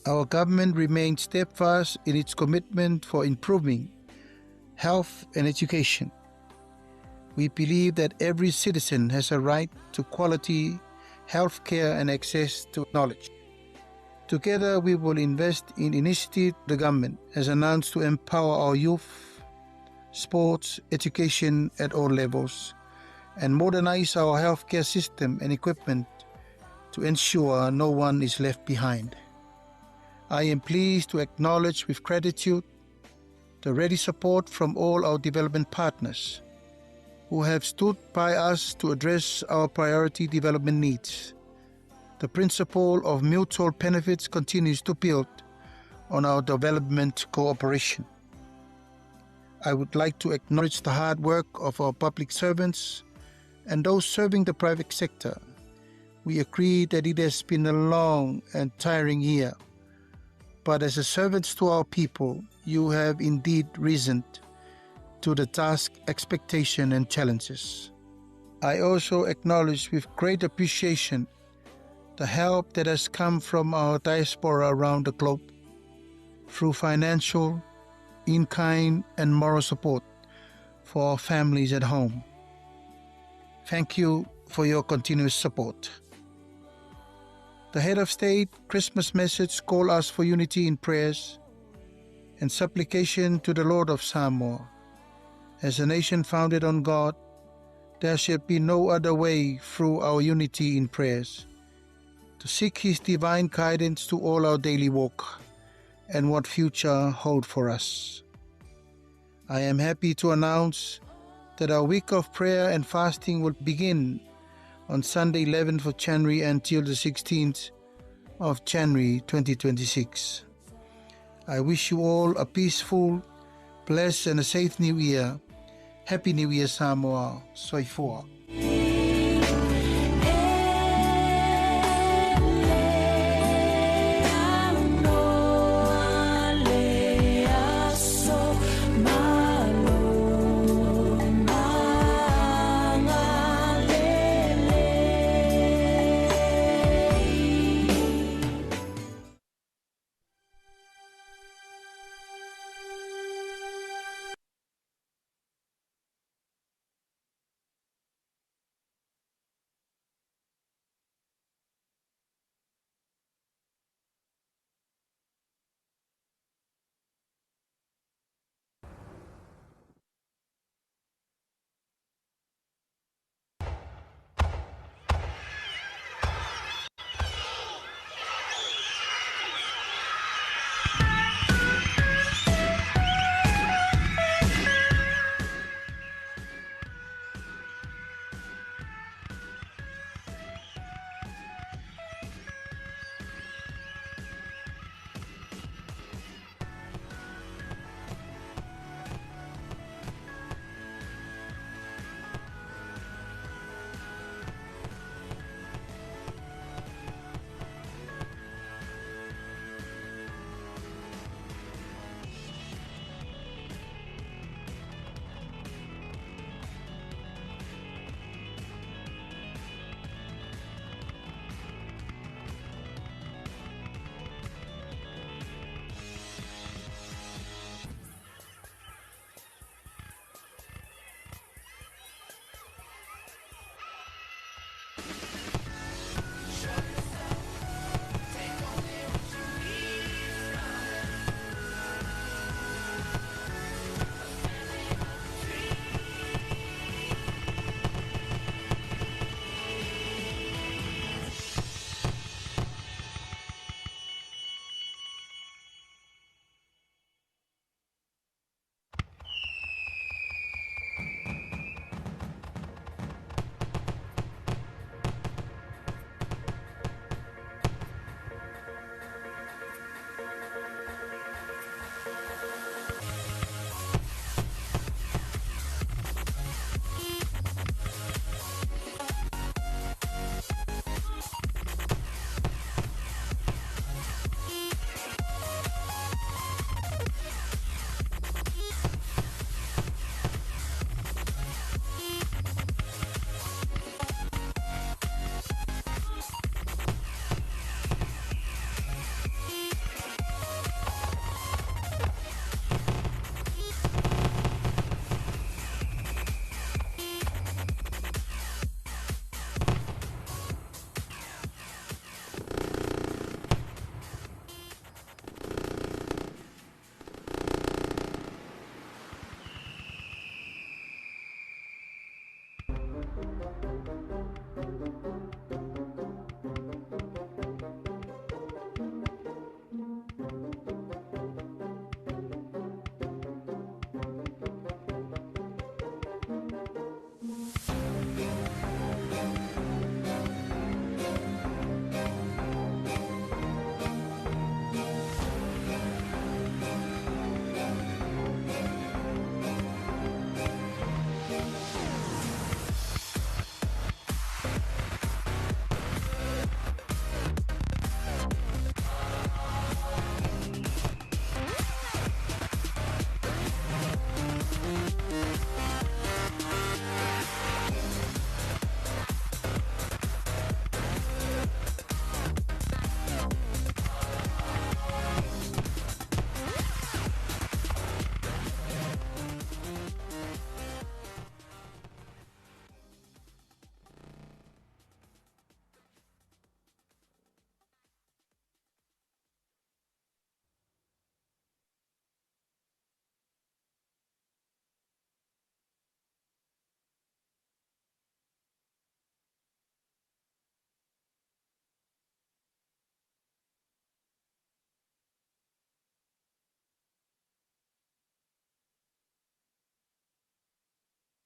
Speaker 4: Our government remains steadfast in its commitment for improving health and education. We believe that every citizen has a right to quality health care and access to knowledge. Together, we will invest in initiatives the government has announced to empower our youth, sports, education at all levels, and modernize our healthcare system and equipment to ensure no one is left behind. I am pleased to acknowledge with gratitude the ready support from all our development partners who have stood by us to address our priority development needs. The principle of mutual benefits continues to build on our development cooperation. I would like to acknowledge the hard work of our public servants and those serving the private sector We agree that it has been a long and tiring year, but as a servants to our people, you have indeed risen to the task, expectation, and challenges. I also acknowledge with great appreciation the help that has come from our diaspora around the globe through financial, in-kind, and moral support for our families at home. Thank you for your continuous support. The head of state Christmas message called us for unity in prayers and supplication to the Lord of Samoa. As a nation founded on God, there shall be no other way through our unity in prayers to seek His divine guidance to all our daily walk and what future hold for us. I am happy to announce that our week of prayer and fasting will begin on Sunday 11th of January until the 16th of January 2026. I wish you all a peaceful, blessed and a safe new year. Happy New Year Samoa. Soifua.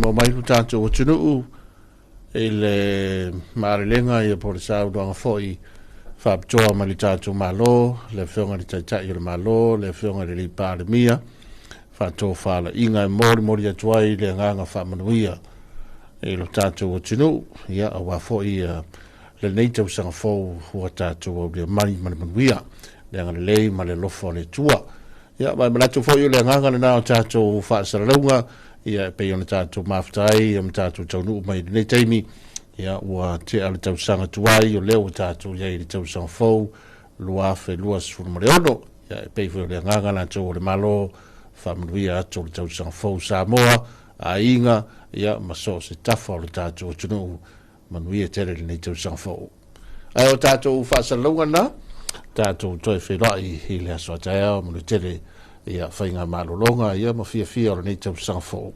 Speaker 3: Mo mai lo tatou atunuu i le malelega ia po o le saunoaga foi faapitoa mai le tatou Malo, le Afioga i le Taitai o le Malo, le Afioga i le Palemia, faatofalaiga e molimoli atu ai le agaga faamanuia i lo tatou atunuu, ia aua foi lenei tausaga fou ua tatou aulia mai ma le manuia, le agalelei ma le alofa o le Atua. Ia, ma e manatu foi o le agaga lena o tatou faasalalauga, ia e pei ona tatou mafuta ai ma tatou taunuu mai i lenei taimi, ia ua tea le tausaga tuai, o lea ua tatou i ai i le tausaga fou 2026. Ia e pei foi o le agaga latou o le Malo, faamanuia atu o le tausaga fou Samoa, aiga, ia ma so o se tafa o le tatou atunuu, manuia tele lenei tausaga fou. Ae o tatou faasalalauga na, tatou toe feiloai i le aso a taeao, manuia tele ia faiga malologa ia ma fiafia o lenei tausaga fou.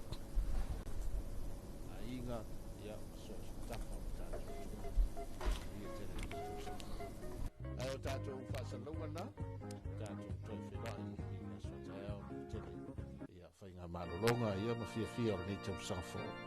Speaker 3: Faiga malologa ia ma fiafia o lenei tausaga fou.